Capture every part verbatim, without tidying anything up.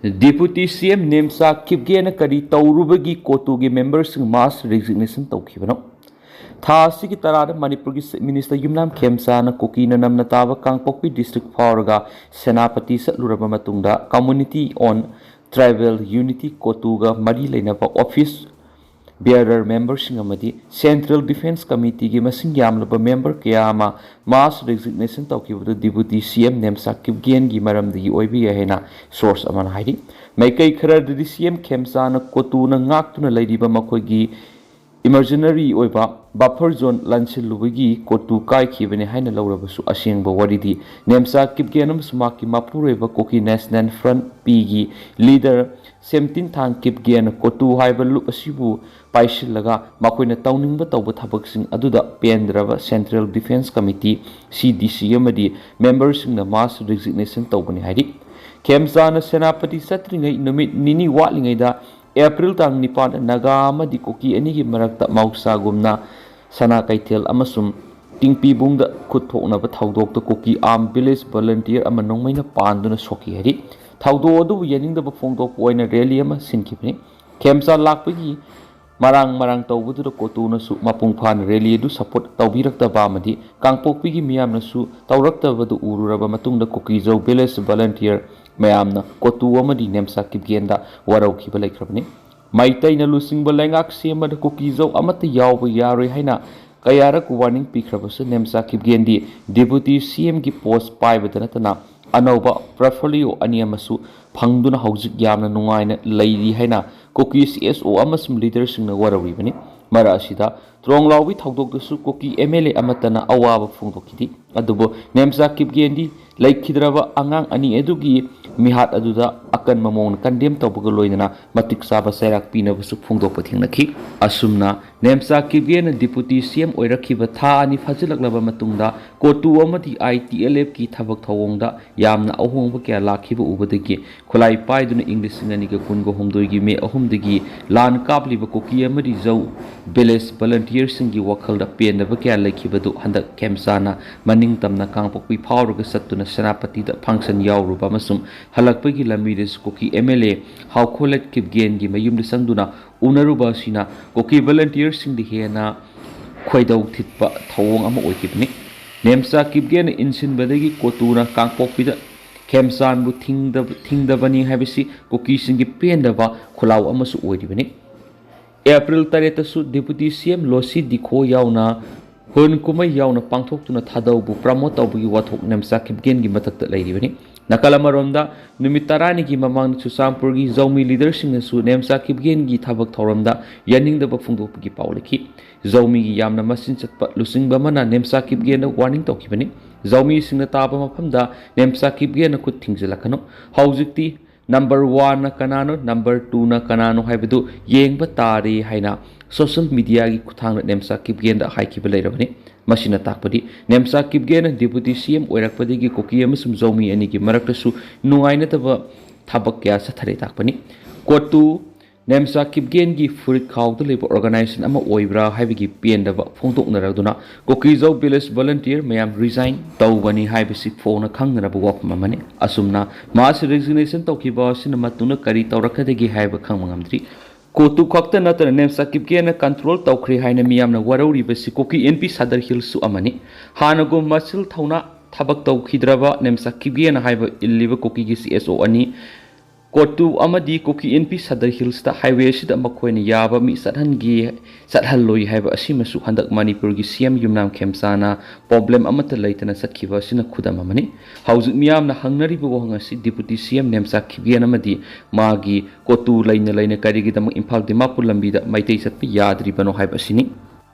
Deputy ꯁꯤ M Nemcha ꯀꯤꯞꯒꯦꯅ ꯀꯔꯤ ꯇꯧꯔꯨꯕꯒꯤ ꯀꯣꯇꯨꯒꯤ ꯃꯦꯝꯕꯔꯁꯤꯡ ꯃꯥꯁ ꯔꯤꯖꯤꯒꯅꯦꯁꯟ ꯇꯧꯈꯤꯕꯅꯣ? ꯊꯥ ꯑꯁꯤꯒꯤ ꯇꯔꯥꯗ ꯃꯅꯤꯄꯨꯔꯒꯤ ꯆꯤꯐ ꯃꯤꯅꯤꯁꯇꯔ ꯌꯨꯝꯅꯥꯝ ꯈꯦꯝꯆꯥꯅ ꯀꯨꯀꯤꯅ ꯅꯝꯅ ꯇꯥꯕ ꯀꯥꯡꯄꯣꯛꯄꯤ ꯗꯤꯁꯇ꯭ꯔꯤꯛ ꯐꯥꯎꯔꯒ ꯁꯦꯅꯥꯄꯇꯤ ꯆꯠꯂꯨꯔꯕ ꯃꯇꯨꯡꯗ Community on Tribal Unity ꯀꯣꯇꯨꯒ ꯃꯔꯤ ꯂꯩꯅꯕ ꯑꯣꯐꯤꯁ ꯕꯤꯌꯔꯔ ꯃꯦꯝꯕꯔꯁꯤꯡ ꯑꯃꯗꯤ ꯁꯦꯟꯇ꯭ꯔꯦꯜ ꯗꯤꯐꯦꯟꯁ ꯀꯃꯤꯇꯤꯒꯤ ꯃꯁꯤꯡ ꯌꯥꯝꯂꯕ ꯃꯦꯝꯕꯔ ꯀꯌꯥ ꯑꯃ ꯃꯥꯁ ꯔꯤꯖꯤꯒꯅꯦꯁꯟ ꯇꯧꯈꯤꯕꯗꯨ ꯗꯤꯄꯨꯇꯤ ꯁꯤ ꯑꯦꯝ ꯅꯦꯝꯆꯥ ꯀꯤꯞꯒꯦꯟꯒꯤ ꯃꯔꯝꯗꯒꯤ ꯑꯣꯏꯕ ꯌꯥꯏ ꯍꯥꯏꯅ ꯁꯣꯔꯁ ꯑꯃꯅ ꯍꯥꯏꯔꯤ꯫ ꯃꯥꯏꯀꯩ ꯈꯔꯗꯗꯤ ꯁꯤ ꯑꯦꯝ ꯈꯦꯝꯆꯥꯅ ꯀꯣꯇꯨꯅ ꯉꯥꯛꯇꯨꯅ ꯂꯩꯔꯤꯕ ꯃꯈꯣꯏꯒꯤ ꯏꯃꯔꯖꯤꯅꯔꯤ ꯑꯣꯏꯕ ꯕꯐꯔ ꯖꯣꯟ ꯂꯥꯟꯁꯤꯜꯂꯨꯕꯒꯤ ꯀꯣꯇꯨ ꯀꯥꯏꯈꯤꯕꯅꯤ ꯍꯥꯏꯅ ꯂꯧꯔꯕꯁꯨ, ꯑꯁꯦꯡꯕ ꯋꯥꯔꯤꯗꯤ ꯅꯦꯝꯆꯥ ꯀꯤꯞꯒꯦꯟ ꯑꯃꯁꯨꯡ ꯃꯍꯥꯛꯀꯤ ꯃꯄꯨꯔꯣꯏꯕ ꯀꯨꯀꯤ ꯅꯦꯁꯅꯦꯜ ꯐ꯭ꯔꯟꯠ ꯄꯤꯒꯤ ꯂꯤꯗꯔ ꯁꯦꯝꯇꯤꯟꯊꯥꯡ ꯀꯤꯞꯒꯦꯟꯅ ꯀꯣꯇꯨ ꯍꯥꯏꯕ ꯂꯨꯞ ꯑꯁꯤꯕꯨ ꯄꯥꯏꯁꯤꯜꯂꯒ ꯃꯈꯣꯏꯅ ꯇꯧꯅꯤꯡꯕ ꯇꯧꯕ ꯊꯕꯛꯁꯤꯡ ꯑꯗꯨꯗ ꯄꯦꯟꯗ꯭ꯔꯕ ꯁꯦꯟꯇ꯭ꯔꯦꯜ ꯗꯤꯐꯦꯟꯁ ꯀꯃꯤꯇꯤ, ꯁꯤ ꯗꯤ ꯁꯤ, ꯑꯃꯗꯤ ꯃꯦꯝꯕꯔꯁꯤꯡꯅ ꯃꯥꯁ ꯔꯤꯖꯤꯒꯅꯦꯁꯟ ꯇꯧꯕꯅꯤ ꯍꯥꯏꯔꯤ꯫ ꯈꯦꯝꯆꯥꯅ ꯁꯦꯅꯥꯄꯇꯤ ꯆꯠꯇ꯭ꯔꯤꯉꯩ ꯅꯨꯃꯤꯠ ꯅꯤꯅꯤ ꯋꯥꯠꯂꯤꯉꯩꯗ, ꯑꯦꯄ꯭ꯔꯤꯜ ꯇꯥꯡ ꯅꯤꯄꯥꯟꯗ, ꯅꯥꯒꯥ ꯑꯃꯗꯤ ꯀꯨꯀꯤ ꯑꯅꯤꯒꯤ ꯃꯔꯛꯇ ꯃꯍꯧꯁꯥꯒꯨꯝꯅ ꯁꯅꯥ ꯀꯩꯊꯦꯜ ꯑꯃꯁꯨꯡ ꯇꯤꯡꯄꯤꯕꯨꯡꯗ ꯈꯨꯠ ꯊꯣꯛꯅꯕ ꯊꯧꯗꯣꯛꯇ ꯀꯨꯀꯤ ꯑꯥꯔꯝ ꯚꯤꯂꯦꯖ ꯚꯣꯂꯨꯟꯇꯤꯌꯔ ꯑꯃ ꯅꯣꯡꯃꯩꯅ ꯄꯥꯟꯗꯨꯅ ꯁꯣꯛꯈꯤ ꯍꯥꯏꯔꯤ꯫ ꯊꯧꯗꯣꯛ ꯑꯗꯨꯕꯨ ꯌꯥꯅꯤꯡꯗꯕ ꯐꯣꯡꯗꯣꯛꯄ ꯑꯣꯏꯅ ꯔꯦꯂꯤ ꯑꯃ ꯁꯤꯟꯈꯤꯕꯅꯤ꯫ ꯈꯦꯝꯆꯥ ꯂꯥꯛꯄꯒꯤ ꯃꯔꯥꯡ ꯃꯔꯥꯡ ꯇꯧꯕꯗꯨꯗ ꯀꯣꯇꯨꯅꯁꯨ ꯃꯄꯨꯡ ꯐꯥꯅ ꯔꯦꯂꯤ ꯑꯗꯨ ꯁꯄꯣꯔꯠ ꯇꯧꯕꯤꯔꯛꯇꯕ ꯑꯃꯗꯤ ꯀꯥꯡꯄꯣꯛꯄꯤꯒꯤ ꯃꯤꯌꯥꯝꯅꯁꯨ ꯇꯧꯔꯛꯇꯕꯗꯨ ꯎꯔꯨꯔꯕ ꯃꯇꯨꯡꯗ ꯀꯨꯀꯤꯖꯧ ꯚꯤꯂꯦꯖ ꯚꯣꯂꯨꯟꯇꯤꯌꯔ ꯃꯌꯥꯝꯅ ꯀꯣꯇꯨ ꯑꯃꯗꯤ ꯅꯦꯝꯆꯥ ꯀꯤꯞꯒꯦꯟꯗ ꯋꯥꯔꯧꯈꯤꯕ ꯂꯩꯈ꯭ꯔꯕꯅꯤ꯫ ꯃꯩꯇꯩꯅ ꯂꯨꯆꯤꯡꯕ ꯂꯩꯉꯥꯛ ꯁꯦꯝꯕꯗ ꯀꯨꯀꯤꯖꯧ ꯑꯃꯠꯇ ꯌꯥꯎꯕ ꯌꯥꯔꯣꯏ ꯍꯥꯏꯅ ꯀꯌꯥꯔꯛ ꯋꯥꯔꯅꯤꯡ ꯄꯤꯈ꯭ꯔꯕꯁꯨ, ꯅꯦꯝꯆꯥ ꯀꯤꯞꯒꯦꯟꯗꯤ ꯗꯤꯄꯨꯇꯤ ꯁꯤ ꯑꯦꯝꯒꯤ ꯄꯣꯁ ꯄꯥꯏꯕꯗ ꯅꯠꯇꯅ ꯑꯅꯧꯕ ꯄꯣꯔꯠꯐꯣꯂꯤꯑꯣ ꯑꯅꯤ ꯑꯃꯁꯨ ꯐꯪꯗꯨꯅ ꯍꯧꯖꯤꯛ ꯌꯥꯝꯅ ꯅꯨꯡꯉꯥꯏꯅ ꯂꯩꯔꯤ ꯍꯥꯏꯅ ꯀꯨꯀꯤ ꯁꯤ ꯑꯦꯁ ꯑꯣ ꯑꯃꯁꯨꯡ ꯂꯤꯗꯔꯁꯤꯡꯅ ꯋꯥꯔꯧꯔꯤꯕꯅꯤ꯫ ꯃꯔꯛ ꯑꯁꯤꯗ ꯇ꯭ꯔꯣꯡꯂꯥꯎꯕꯤ ꯊꯧꯗꯣꯛꯇꯁꯨ ꯀꯨꯀꯤ ꯑꯦꯝ ꯑꯦꯜ ꯑꯦ ꯑꯃꯠꯇꯅ ꯑꯋꯥꯕ ꯐꯣꯡꯗꯣꯛꯈꯤꯗꯦ꯫ ꯑꯗꯨꯕꯨ ꯅꯦꯝꯆꯥ ꯀꯤꯞꯒꯦꯟꯗꯤ ꯂꯩꯈꯤꯗ꯭ꯔꯕ ꯑꯉꯥꯡ ꯑꯅꯤ ꯑꯗꯨꯒꯤ ꯃꯤꯍꯥꯠ ꯑꯗꯨꯗ ꯑꯀꯟꯕ ꯃꯑꯣꯡꯗ ꯀꯟꯗꯦꯝ ꯇꯧꯕꯒ ꯂꯣꯏꯅꯅ ꯃꯇꯤꯛ ꯆꯥꯕ ꯆꯩꯔꯥꯛ ꯄꯤꯅꯕꯁꯨ ꯐꯣꯡꯗꯣꯛꯄ ꯊꯦꯡꯅꯈꯤ꯫ ꯑꯁꯨꯝꯅ ꯅꯦꯝꯆꯥ ꯀꯤꯞꯒꯦꯅ ꯗꯤꯄꯨꯇꯤ ꯁꯤ ꯑꯦꯝ ꯑꯣꯏꯔꯛꯈꯤꯕ ꯊꯥ ꯑꯅꯤ ꯐꯥꯖꯤꯜꯂꯛꯂꯕ ꯃꯇꯨꯡꯗ ꯀꯣꯇꯨ ꯑꯃꯗꯤ ꯑꯥꯏ ꯇꯤ ꯑꯦꯜ ꯑꯦꯐꯀꯤ ꯊꯕꯛ ꯊꯧꯑꯣꯡꯗ ꯌꯥꯝꯅ ꯑꯍꯣꯡꯕ ꯀꯌꯥ ꯂꯥꯛꯈꯤꯕ ꯎꯕꯗꯒꯤ ꯈꯨꯠꯂꯥꯏ ꯄꯥꯏꯗꯨꯅ ꯏꯪ ꯂꯤꯁꯤꯡ ꯑꯅꯤꯒ ꯀꯨꯟꯒ ꯍꯨꯝꯗꯣꯏꯒꯤ ꯃꯦ ꯑꯍꯨꯝꯗꯒꯤ ꯂꯥꯟ ꯀꯥꯞꯂꯤꯕ ꯀꯨꯀꯤ ꯑꯃꯗꯤ ꯖꯧ ꯚꯤꯂꯦꯖ ꯚꯣꯂꯟꯇꯤꯌꯔꯁꯤꯡꯒꯤ ꯋꯥꯈꯜꯗ ꯄꯦꯟꯗꯕ ꯀꯌꯥ ꯂꯩꯈꯤꯕꯗꯨ ꯍꯟꯗꯛ ꯈꯦꯝꯆꯥꯅ ꯃꯅꯤꯡ ꯇꯝꯅ ꯀꯥꯡꯄꯣꯛꯄꯤ ꯐꯥꯎꯔꯒ ꯆꯠꯇꯨꯅ ꯁꯦꯅꯥꯄꯇꯤꯗ ꯐꯪꯁꯟ ꯌꯥꯎꯔꯨꯕ ꯑꯃꯁꯨꯡ ꯍꯜꯂꯛꯄꯒꯤ ꯂꯝꯕꯤꯗꯁꯨ ꯀꯨꯀꯤ ꯑꯦꯝ ꯑꯦꯜ ꯑꯦ ꯍꯥꯎꯈꯣꯂꯦꯠ ꯀꯤꯞꯒꯦꯟꯒꯤ ꯃꯌꯨꯝꯗ ꯆꯪꯗꯨꯅ ꯎꯅꯔꯨꯕ ꯑꯁꯤꯅ ꯀꯨꯀꯤ ꯚꯣꯂꯟꯇꯤꯌꯔꯁꯤꯡꯗ ꯍꯦꯟꯅ ꯈꯣꯏꯗꯧ ꯊꯤꯠꯄ ꯊꯧꯑꯣꯡ ꯑꯃ ꯑꯣꯏꯈꯤꯕꯅꯤ꯫ ꯅꯦꯝꯆꯥ ꯀꯤꯞꯒꯦꯟꯅ ꯏꯟꯁꯤꯟꯕꯗꯒꯤ ꯀꯣꯇꯨꯅ ꯀꯥꯡꯄꯣꯛꯄꯤꯗ ꯈꯦꯝꯆꯥꯟꯕꯨ ꯊꯤꯡꯗꯕ-, ꯊꯤꯡꯗꯕꯅꯤ ꯍꯥꯏꯕꯁꯤ ꯀꯨꯀꯤꯁꯤꯡꯒꯤ ꯄꯦꯟꯗꯕ ꯈꯨꯜꯂꯥꯎ ꯑꯃꯁꯨ ꯑꯣꯏꯔꯤꯕꯅꯤ꯫ ꯑꯦꯄ꯭ꯔꯤꯜ ꯇꯔꯦꯠꯇꯁꯨ ꯗꯤꯄꯨꯇꯤ ꯁꯤ ꯑꯦꯝ ꯂꯣꯁꯤ ꯗꯤꯈꯣ ꯌꯥꯎꯅ ꯍꯨꯟ ꯀꯨꯝꯍꯩ ꯌꯥꯎꯅ ꯄꯥꯡꯊꯣꯛꯇꯨꯅ ꯊꯥꯗꯧꯕꯨ ꯄ꯭ꯔꯃꯣꯠ ꯇꯧꯕꯒꯤ ꯋꯥꯊꯣꯛ ꯅꯦꯝꯆꯥ ꯀꯤꯞꯒꯦꯟꯒꯤ ꯃꯊꯛꯇ ꯂꯩꯔꯤꯕꯅꯤ꯫ ꯅꯥꯀꯜ ꯑꯃꯔꯣꯝꯗ, ꯅꯨꯃꯤꯠ ꯇꯔꯥꯅꯤꯒꯤ ꯃꯃꯥꯡꯗ ꯆꯨꯔꯆꯥꯟꯄꯨꯔꯒꯤ ꯖꯧꯃꯤ ꯂꯤꯗꯔꯁꯤꯡꯅꯁꯨ ꯅꯦꯝꯆꯥ ꯀꯤꯞꯒꯦꯟꯒꯤ ꯊꯕꯛ ꯊꯧꯔꯝꯗ ꯌꯥꯅꯤꯡꯗꯕ ꯐꯣꯡꯗꯣꯛꯄꯒꯤ ꯄꯥꯎ ꯂꯩꯈꯤ꯫ ꯖꯧꯃꯤꯒꯤ ꯌꯥꯝꯅ ꯃꯆꯤꯟ ꯆꯠꯄ ꯂꯨꯆꯤꯡꯕ ꯑꯃꯅ ꯅꯦꯝꯆꯥ ꯀꯤꯞꯒꯦꯟꯗ ꯋꯥꯔꯅꯤꯡ ꯇꯧꯈꯤꯕꯅꯤ꯫ ꯖꯧꯃꯤꯁꯤꯡꯅ ꯇꯥꯕ ꯃꯐꯝꯗ ꯅꯦꯝꯆꯥ ꯀꯤꯞꯒꯦꯟꯅ ꯈꯨꯠ ꯊꯤꯡꯖꯤꯜꯂꯛꯀꯅꯨ꯫ ꯍꯧꯖꯤꯛꯇꯤ ꯅꯝꯕꯔ ꯋꯥꯟꯅ ꯀꯅꯥꯅꯣ, ꯅꯝꯕꯔ ꯇꯨꯅ ꯀꯅꯥꯅꯣ ꯍꯥꯏꯕꯗꯨ ꯌꯦꯡꯕ ꯇꯥꯔꯦ ꯍꯥꯏꯅ ꯁꯣꯁꯤꯌꯦꯜ ꯃꯤꯗꯤꯌꯥꯒꯤ ꯈꯨꯠꯊꯥꯡꯗ ꯅꯦꯝꯆꯥ ꯀꯤꯞꯒꯦꯟꯗ ꯍꯥꯏꯈꯤꯕ ꯂꯩꯔꯕꯅꯤ꯫ ꯃꯁꯤꯅ ꯇꯥꯛꯄꯗꯤ ꯅꯦꯝꯆꯥ ꯀꯤꯞꯒꯦꯟꯅ ꯗꯤꯄꯨꯇꯤ ꯁꯤ ꯑꯦꯝ ꯑꯣꯏꯔꯛꯄꯗꯒꯤ ꯀꯨꯀꯤ ꯑꯃꯁꯨꯡ ꯖꯧꯃꯤ ꯑꯅꯤꯒꯤ ꯃꯔꯛꯇꯁꯨ ꯅꯨꯡꯉꯥꯏꯅꯗꯕ ꯊꯕꯛ ꯀꯌꯥ ꯆꯠꯊꯔꯦ ꯇꯥꯛꯄꯅꯤ꯫ ꯀꯣꯇꯨ ꯅꯦꯝꯆꯥ ꯀꯤꯞꯒꯦꯟꯒꯤ ꯐꯨꯔꯤꯠ ꯈꯥꯎꯗ ꯂꯩꯕ ꯑꯣꯔꯒꯅꯥꯏꯖꯦꯁꯟ ꯑꯃ ꯑꯣꯏꯕ꯭ꯔꯥ ꯍꯥꯏꯕꯒꯤ ꯄꯦꯟꯗꯕ ꯐꯣꯡꯗꯣꯛꯅꯔꯗꯨꯅ ꯀꯨꯀꯤꯖꯧ ꯚꯤꯂꯦꯖ ꯚꯣꯂꯟꯇꯤꯌꯔ ꯃꯌꯥꯝ ꯔꯤꯖꯥꯏꯟ ꯇꯧꯕꯅꯤ ꯍꯥꯏꯕꯁꯤ ꯐꯣꯡꯅ ꯈꯪꯅꯔꯕ ꯋꯥꯐꯝ ꯑꯃꯅꯤ꯫ ꯑꯁꯨꯝꯅ ꯃꯥꯁ ꯔꯤꯖꯤꯒꯅꯦꯁꯟ ꯇꯧꯈꯤꯕ ꯑꯁꯤꯅ ꯃꯇꯨꯡꯗ ꯀꯔꯤ ꯇꯧꯔꯛꯀꯗꯒꯦ ꯍꯥꯏꯕ ꯈꯪꯕ ꯉꯝꯗ꯭ꯔꯤ꯫ ꯀꯣꯇꯨ ꯈꯛꯇ ꯅꯠꯇꯅ ꯅꯦꯝꯆꯥ ꯀꯤꯞꯒꯦꯟꯅ ꯀꯟꯇ꯭ꯔꯣꯜ ꯇꯧꯈ꯭ꯔꯦ ꯍꯥꯏꯅ ꯃꯤꯌꯥꯝꯅ ꯋꯥꯔꯧꯔꯤꯕꯁꯤ ꯀꯨꯀꯤ ꯑꯦꯟ ꯄꯤ ꯁꯗꯔ ꯍꯤꯜꯁꯁꯨ ꯑꯃꯅꯤ꯫ ꯍꯥꯟꯅꯒꯨꯝ ꯃꯆꯤꯜ ꯊꯧꯅꯥ ꯊꯕꯛ ꯇꯧꯈꯤꯗ꯭ꯔꯕ ꯅꯦꯝꯆꯥ ꯀꯤꯞꯒꯦꯟꯅ ꯍꯥꯏꯕ ꯏꯜꯂꯤꯕ ꯀꯨꯀꯤꯒꯤ ꯁꯤ ꯑꯦꯁ ꯑꯣ ꯑꯅꯤ ꯀꯣꯇꯨ ꯑꯃꯗꯤ ꯀꯨꯀꯤ ꯑꯦꯟ ꯄꯤ ꯁꯗꯔ ꯍꯤꯜꯁꯇ ꯍꯥꯏꯋꯦ ꯑꯁꯤꯗ ꯃꯈꯣꯏꯅ ꯌꯥꯕ ꯃꯤ ꯆꯠꯍꯟꯒꯦ, ꯆꯠꯍꯜꯂꯣꯏ ꯍꯥꯏꯕ ꯑꯁꯤꯃꯁꯨ ꯍꯟꯗꯛ ꯃꯅꯤꯄꯨꯔꯒꯤ ꯁꯤ ꯑꯦꯝ ꯌꯨꯝꯅꯥꯝ ꯈꯦꯝꯆꯥꯅ ꯄ꯭ꯔꯣꯕ꯭ꯂꯦꯝ ꯑꯃꯠꯇ ꯂꯩꯇꯅ ꯆꯠꯈꯤꯕ ꯑꯁꯤꯅ ꯈꯨꯗꯝ ꯑꯃꯅꯤ꯫ ꯍꯧꯖꯤꯛ ꯃꯤꯌꯥꯝꯅ ꯍꯪꯅꯔꯤꯕ ꯋꯥꯍꯪ ꯑꯁꯤ ꯗꯤꯄꯨꯇꯤ ꯁꯤ ꯑꯦꯝ ꯅꯦꯝꯆꯥ ꯀꯤꯞꯒꯦꯟ ꯑꯃꯗꯤ ꯃꯥꯒꯤ ꯀꯣꯇꯨ ꯂꯩꯅ ꯂꯩꯅ ꯀꯔꯤꯒꯤꯗꯃꯛ ꯏꯝꯐꯥꯜ ꯗꯤꯃꯥꯄꯨꯔ ꯂꯝꯕꯤꯗ ꯃꯩꯇꯩ ꯆꯠꯄ ꯌꯥꯗ꯭ꯔꯤꯕꯅꯣ ꯍꯥꯏꯕ ꯑꯁꯤꯅꯤ꯫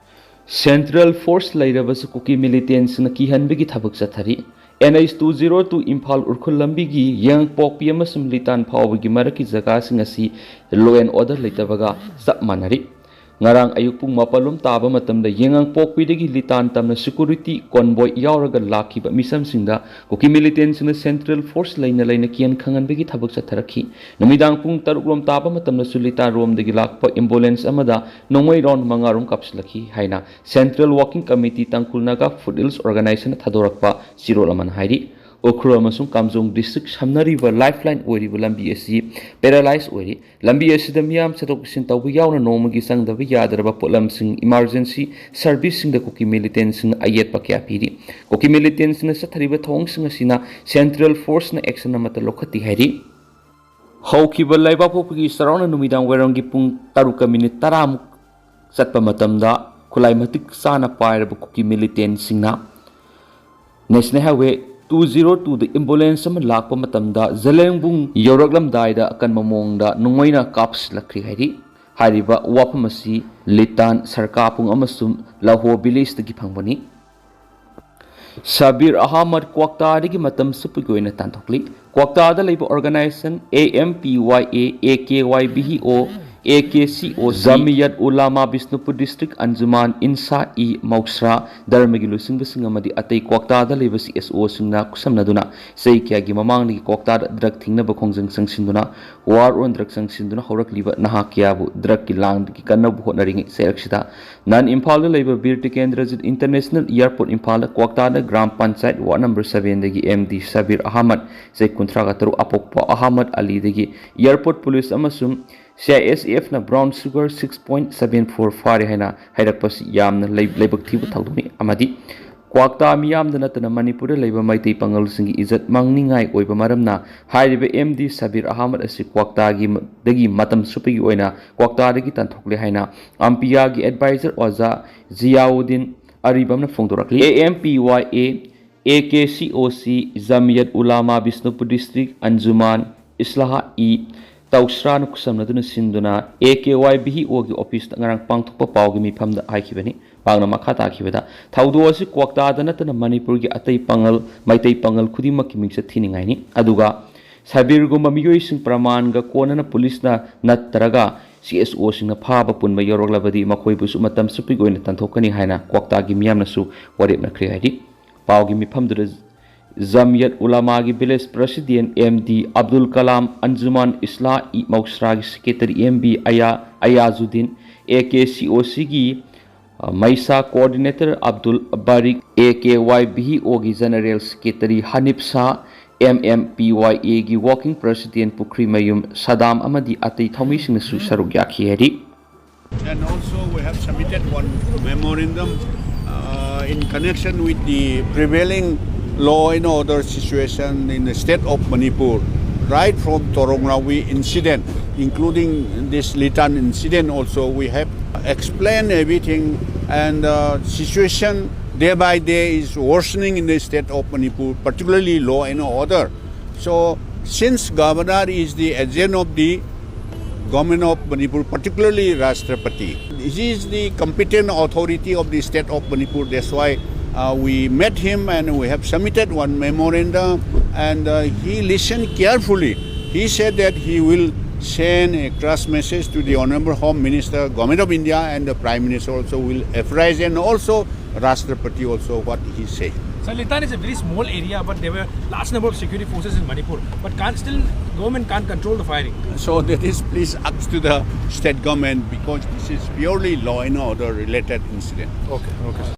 ꯁꯦꯟꯇ꯭ꯔꯦꯜ ꯐꯣꯔꯁ ꯂꯩꯔꯕꯁꯨ ꯀꯨꯀꯤ ꯃꯤꯂꯤꯇꯦꯟꯁꯤꯡꯅ ꯀꯤꯍꯟꯕꯒꯤ ꯊꯕꯛ ꯆꯠꯊꯔꯤ꯫ N H two zero two Imphal Ukhrul ꯂꯝꯕꯤꯒꯤ ꯌꯦꯡꯉꯛꯄꯣꯛꯄꯤ ꯑꯃꯁꯨꯡ ꯂꯤꯇꯥꯟ ꯐꯥꯎꯕꯒꯤ ꯃꯔꯛꯀꯤ ꯖꯒꯥꯁꯤꯡ ꯑꯁꯤ ꯂꯣ ꯑꯦꯟ ꯑꯣꯔꯗꯔ ꯂꯩꯇꯕꯒ ꯆꯞ ꯃꯥꯟꯅꯔꯤ꯫ ꯉꯔꯥꯡ ꯑꯌꯨꯛ ꯄꯨꯡ ꯃꯥꯄꯜ ꯂꯣꯝ ꯇꯥꯕ ꯃꯇꯝꯗ ꯌꯦꯉꯥꯡꯄꯣꯛꯄꯤꯗꯒꯤ ꯂꯤꯇꯥꯟ ꯇꯝꯅ security convoy ꯌꯥꯎꯔꯒ ꯂꯥꯛꯈꯤꯕ ꯃꯤꯁꯝꯁꯤꯡꯗ ꯀꯨꯀꯤ militantꯁꯤꯡꯅ central force ꯂꯩꯅ ꯂꯩꯅ ꯀꯤꯍꯟ ꯈꯪꯍꯟꯕꯒꯤ ꯊꯕꯛ ꯆꯠꯊꯔꯛꯈꯤ꯫ ꯅꯨꯃꯤꯗꯥꯡ ꯄꯨꯡ ꯇꯔꯨꯛ ꯂꯣꯝ ꯇꯥꯕ ꯃꯇꯝꯗꯁꯨ ꯂꯤꯇꯥꯟ ꯔꯣꯝꯗꯒꯤ ꯂꯥꯛꯄ ambulance ꯑꯃꯗ ꯅꯣꯡꯃꯩ round ꯃꯉꯥ ꯔꯣꯝ ꯀꯥꯞꯁꯤꯜꯂꯛꯈꯤ ꯍꯥꯏꯅ Central Working Committee Tangkhul Naga Foothills Organization ꯊꯥꯗꯣꯔꯛꯄ ꯆꯦꯔꯣꯜ ꯑꯃꯅ ꯍꯥꯏꯔꯤ꯫ ꯎꯈ꯭ꯔꯨꯜ ꯑꯃꯁꯨꯡ ꯀꯥꯝꯖꯣꯡ district ꯁꯝꯅꯔꯤꯕ lifeline ꯑꯣꯏꯔꯤꯕ ꯂꯝꯕꯤ ꯑꯁꯤ paralyze ꯑꯣꯏꯔꯤ꯫ ꯂꯝꯕꯤ ꯑꯁꯤꯗ ꯃꯤꯌꯥꯝ ꯆꯠꯊꯣꯛ ꯆꯠꯁꯤꯟ ꯇꯧꯕ ꯌꯥꯎꯅ ꯅꯣꯡꯃꯒꯤ ꯆꯪꯗꯕ ꯌꯥꯗ꯭ꯔꯕ ꯄꯣꯠꯂꯝꯁꯤꯡ, emergency serviceꯁꯤꯡꯗ ꯀꯨꯀꯤ militantꯁꯤꯡꯅ ꯑꯌꯦꯠꯄ ꯀꯌꯥ ꯄꯤꯔꯤ꯫ ꯀꯨꯀꯤ militantꯁꯤꯡꯅ ꯆꯠꯊꯔꯤꯕ ꯊꯧꯑꯣꯡꯁꯤꯡ ꯑꯁꯤꯅ central forceꯅ action ꯑꯃꯠꯇ ꯂꯧꯈꯠꯇꯦ ꯍꯥꯏꯔꯤ꯫ ꯍꯧꯈꯤꯕ ꯂꯩꯕꯥꯛꯄꯣꯛꯄꯒꯤ ꯆꯩꯔꯥꯎꯅ ꯅꯨꯃꯤꯗꯥꯡ ꯋꯥꯏꯔꯝꯒꯤ ꯄꯨꯡ ꯇꯔꯨꯛꯀ minute ꯇꯔꯥꯃꯨꯛ ꯆꯠꯄ ꯃꯇꯝꯗ ꯈꯨꯠꯂꯥꯏ ꯃꯇꯤꯛ ꯆꯥꯅ ꯄꯥꯏꯔꯕ ꯀꯨꯀꯤ militantꯁꯤꯡꯅ National Highway two zero twoꯗ ambulance ꯑꯃ ꯂꯥꯛꯄ ꯃꯇꯝꯗ ꯖꯂꯦꯡꯕꯨꯡ ꯌꯧꯔꯛꯂꯝꯗꯥꯏꯗ ꯑꯀꯟꯕ ꯃꯑꯣꯡꯗ ꯅꯣꯡꯃꯩꯅ ꯀꯥꯞꯁꯤꯜꯂꯛꯈ꯭ꯔꯦ ꯍꯥꯏꯔꯤ꯫ ꯍꯥꯏꯔꯤꯕ ꯋꯥꯐꯝ ꯑꯁꯤ ꯂꯤꯇꯥꯟ, ꯁꯔꯀꯥꯄꯨꯡ ꯑꯃꯁꯨꯡ ꯂꯍꯣ villageꯇꯒꯤ ꯐꯪꯕꯅꯤ꯫ ꯁꯕꯤꯔ ꯑꯍꯃꯗ ꯀ꯭ꯋꯥꯛꯇꯥꯗꯒꯤ ꯃꯇꯝ ꯆꯨꯞꯄꯒꯤ ꯑꯣꯏꯅ ꯇꯥꯟꯊꯣꯛꯂꯤ꯫ ꯀ꯭ꯋꯥꯛꯇꯥꯗ ꯂꯩꯕ organization A M P Y A, A K Y B O, A K C O C, Jamiyat Ulama Bishnupur District Anjuman Insa-e Maushra, ꯙꯔꯃꯒꯤ ꯂꯨꯆꯤꯡꯕꯁꯤꯡ ꯑꯃꯗꯤ ꯑꯇꯩ ꯀ꯭ꯋꯥꯛꯇꯥꯗ ꯂꯩꯕ C S Oꯁꯤꯡꯅ ꯈꯨꯠꯁꯝꯅꯗꯨꯅ ꯆꯍꯤ ꯀꯌꯥꯒꯤ ꯃꯃꯥꯡꯗꯒꯤ ꯀ꯭ꯋꯥꯛꯇꯥꯗ drug ꯊꯤꯡꯅꯕ ꯈꯣꯡꯖꯪ ꯆꯪꯁꯤꯟꯗꯨꯅ, war on drug ꯆꯪꯁꯤꯟꯗꯨꯅ ꯍꯧꯔꯛꯂꯤꯕ ꯅꯍꯥ ꯀꯌꯥꯕꯨ drugꯀꯤ ꯂꯥꯡꯗꯒꯤ ꯀꯟꯅꯕ ꯍꯣꯠꯅꯔꯤꯉꯩ ꯁꯔꯛꯁꯤꯗ ꯅꯟ ꯏꯝꯐꯥꯜꯗ ꯂꯩꯕ ꯕꯤꯔ ꯇꯤꯀꯦꯟꯗ꯭ꯔꯖꯤꯠ International Airport ꯏꯝꯐꯥꯜꯗ ꯀ꯭ꯋꯥꯛꯇꯥꯗ ꯒ꯭ꯔꯥꯝ ꯄꯟꯆꯥꯌꯠ ward number sevenꯗꯒꯤ M D ꯁꯕꯤꯔ ꯑꯍꯃꯗ, ꯆꯍꯤ ꯀꯨꯟꯊ꯭ꯔꯥꯒ ꯇꯔꯨꯛ, ꯑꯄꯣꯛꯄ ꯑꯍꯃꯗ ꯑꯂꯤꯗꯒꯤ airport police ꯑꯃꯁꯨꯡ C I S Fꯅ brown sugar six point seven four ꯐꯥꯔꯦ ꯍꯥꯏꯅ ꯍꯥꯏꯔꯛꯄꯁꯤ ꯌꯥꯝꯅ ꯂꯩ-, ꯂꯥꯏꯕꯛ ꯊꯤꯕ ꯊꯧꯗꯣꯛꯅꯤ ꯑꯃꯗꯤ ꯀ꯭ꯋꯥꯛꯇꯥ ꯃꯤꯌꯥꯝꯗ ꯅꯠꯇꯅ ꯃꯅꯤꯄꯨꯔꯗ ꯂꯩꯕ ꯃꯩꯇꯩ ꯄꯥꯉꯜꯁꯤꯡꯒꯤ ꯏꯖꯠ ꯃꯥꯡꯅꯤꯡꯉꯥꯏ ꯑꯣꯏꯕ ꯃꯔꯝꯅ ꯍꯥꯏꯔꯤꯕ M D ꯁꯕꯤꯔ ꯑꯍꯃꯗ ꯑꯁꯤ ꯀ꯭ꯋꯥꯛꯇꯥꯒꯤ ꯃ-, ꯗꯒꯤ ꯃꯇꯝ ꯆꯨꯞꯄꯒꯤ ꯑꯣꯏꯅ ꯀ꯭ꯋꯥꯛꯇꯥꯗꯒꯤ ꯇꯥꯟꯊꯣꯛꯂꯦ ꯍꯥꯏꯅ ꯑꯝꯄꯤꯌꯥꯒꯤ advisor ꯑꯣꯖꯥ ꯖꯤꯌꯥꯎꯗꯤꯟ ꯑꯔꯤꯕꯝꯅ ꯐꯣꯡꯗꯣꯔꯛꯂꯤ꯫ A M P Y A, A K C O C, Jamiyat Ulama Bishnupur District, Anjuman Islaha-e Taushrana ꯈꯨꯠꯁꯝꯅꯗꯨꯅ ꯁꯤꯟꯗꯨꯅ A K Y B O ꯒꯤ officeꯇ ꯉꯔꯥꯡ ꯄꯥꯡꯊꯣꯛꯄ ꯄꯥꯎꯒꯤ ꯃꯤꯐꯝꯗ ꯍꯥꯏꯈꯤꯕꯅꯤ꯫ ꯃꯍꯥꯛꯅ ꯃꯈꯥ ꯇꯥꯈꯤꯕꯗ, ꯊꯧꯗꯣꯛ ꯑꯁꯤ ꯀ꯭ꯋꯥꯛꯇꯥꯗ ꯅꯠꯇꯅ ꯃꯅꯤꯄꯨꯔꯒꯤ ꯑꯇꯩ ꯄꯥꯉꯜ, ꯃꯩꯇꯩ ꯄꯥꯉꯜ ꯈꯨꯗꯤꯡꯃꯛꯀꯤ ꯃꯤꯡꯆꯠ ꯊꯤꯅꯤꯡꯉꯥꯏꯅꯤ꯫ ꯑꯗꯨꯒ ꯁꯕꯤꯔꯒꯨꯝꯕ ꯃꯤꯑꯣꯏꯁꯤꯡ ꯄ꯭ꯔꯃꯥꯟꯒ ꯀꯣꯟꯅꯅ ꯄꯨꯂꯤꯁꯅ ꯅꯠꯇ꯭ꯔꯒ ꯁꯤ ꯑꯦꯁ ꯑꯣꯁꯤꯡꯅ ꯐꯥꯕ ꯄꯨꯟꯕ ꯌꯥꯎꯔꯛꯂꯕꯗꯤ ꯃꯈꯣꯏꯕꯨꯁꯨ ꯃꯇꯝ ꯆꯨꯞꯄꯒꯤ ꯑꯣꯏꯅ ꯇꯥꯟꯊꯣꯛꯀꯅꯤ ꯍꯥꯏꯅ ꯀ꯭ꯋꯥꯛꯇꯥꯒꯤ ꯃꯤꯌꯥꯝꯅꯁꯨ ꯋꯥꯔꯦꯞꯅꯈ꯭ꯔꯦ ꯍꯥꯏꯔꯤ꯫ ꯄꯥꯎꯒꯤ ꯃꯤꯐꯝꯗꯨꯗ ꯖꯥꯃꯤꯌꯠ ꯎꯂꯥꯃꯥꯒꯤ village president M D Abdul Kalam, Anjuman Islah ꯏ ꯃꯧꯁ꯭ꯔꯥꯒꯤ ꯁꯦꯀ꯭ꯔꯦꯇꯔꯤ ꯑꯦꯝ ꯕꯤ ꯑꯌꯥ Ayazuddin, A K C O ꯁꯤꯒꯤ ꯃꯩꯁꯥ coordinator Abdul Barik, A K Y V E ꯑꯣꯒꯤ general secretary Hanif Shah, M M P ꯋꯥꯏ ꯑꯦꯒꯤ ꯋꯥꯔꯀꯤꯡ ꯄ꯭ꯔꯁꯤꯗꯦꯟ ꯄꯨꯈ꯭ꯔꯤꯃꯌꯨꯝ ꯁꯗꯥꯝ ꯑꯃꯗꯤ ꯑꯇꯩ ꯊꯧꯃꯤꯁꯤꯡꯅꯁꯨ ꯁꯔꯨꯛ ꯌꯥꯈꯤ ꯍꯥꯏꯔꯤ꯫ And also we have submitted one memorandum uh, in connection with the prevailing law and order situation in the state of Manipur, right from Torong Rawi incident, including this Litan incident also, we have explained everything and uh, situation day by day is worsening in the state of Manipur, particularly law and order. So since governor is the agent of the government of Manipur, particularly Rashtrapati. He is the competent authority of the state of Manipur. That's why uh, we met him and we have submitted one memorandum and uh, he listened carefully. He said that he will send a crash message to the Honorable Home Minister, Government of India and the Prime Minister also will apprise and also Rashtrapati also what he said. So Litan is a very small area, but there were large number of security forces in Manipur. But can't still government can't control the firing. So that is please up to the state government because this is purely law and order related incident. Okay, okay.